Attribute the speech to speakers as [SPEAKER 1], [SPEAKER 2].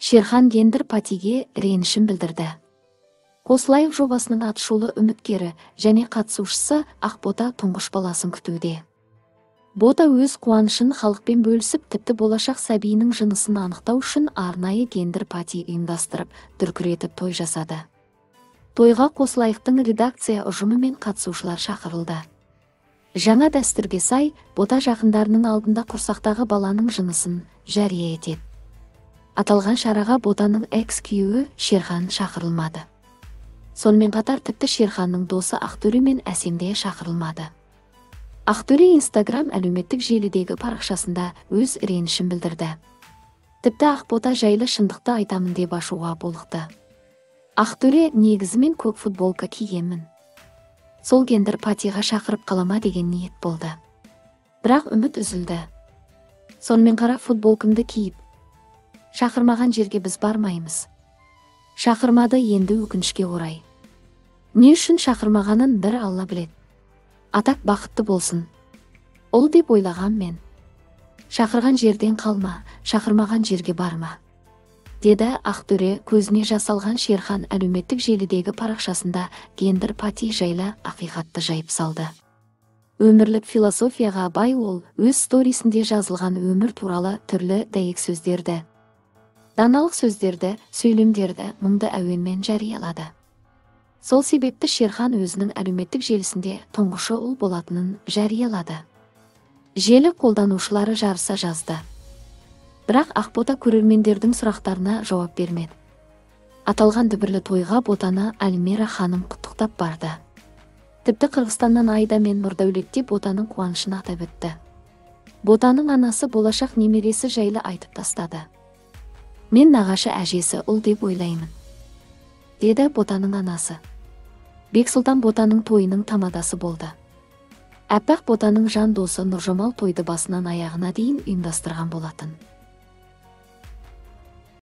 [SPEAKER 1] Шерхан гендер патиге ренішін білдірді. Қосылайық жобасының атышулы үміткері және қатысушысы Ақбота тұңғыш баласын күтуде. Бота өз қуанышын халықпен бөлісіп, тіпті болашақ сәбиінің жынысын анықтау үшін арнайы гендер пати ұйымдастырып, дүркіретіп той жасады. Тойға Қосылайықтың редакция ұжымы мен қатысушылар шақырылды. Жаңа дәстүрге сай, Бота жақындарының алдында құрсақтағы баланың жынысын жария етеді. Аталған шараға Ботаның экс-күйеуі Шерхан шақырылмады. Сонымен қатар тіпті Шерханның досы Ақтөре мен Әсем де шақырылмады. Ақтөре Инстаграм әлеуметтік желідегі парақшасында өз ренішін білдірді. Тіпті Ақбота жайлы шындықты айтамын деп ашуға булықты. Ақтөре негізімен көк футболка кигенмін. Сол гендер патиға шақырып қалама деген ниет болды. Бірақ үміт үзілді. Сонымен қара футболкамды киіп, шақырмаған жерге біз бармаймыз. Шақырмады енді өкінішке орай. Не үшін шақырмағанын бір Алла біледі. Атақ бақытты болсын. Ол деп ойлаған мен. Шақырған жерден қалма, шақырмаған жерге барма, деді Ақтөре көзіне жасалған Шерхан әлеуметтік желідегі парақшасында гендер пати жайлы ақиқатты жайып салды. Өмірлік философияға бай ол өз сторисінде жазылған өмір туралы түрлі дәйек сөздерді, даналық сөздерді, сөйлемдерді мұңды әуенмен жариялады. Сол себепті Шерхан өзінің әлеуметтік желісінде тұңғышы ұл болатынын жариялады. Желі қолданушылары жарыса жазды. Бірақ Ақбота көрермендердің сұрақтарына жауап бермеді. Аталған дүбірлі тойға Ботаны Альмира ханым құттықтап барды. Тіпті Қырғызстаннан Айда мен Нұрдәулет те Ботаның қуанышын атап өтті. Ботаның анасы болашақ немересі жайлы айтып тастады. Мен нағашы әжесі ұл деп ойлаймын, деді Ботаның анасы. Бексұлтан Ботаның тойының тамадасы болды. Әппақ Ботаның жан досы Нұржамал тойды басынан аяғына дейін ұйымдастырған болатын.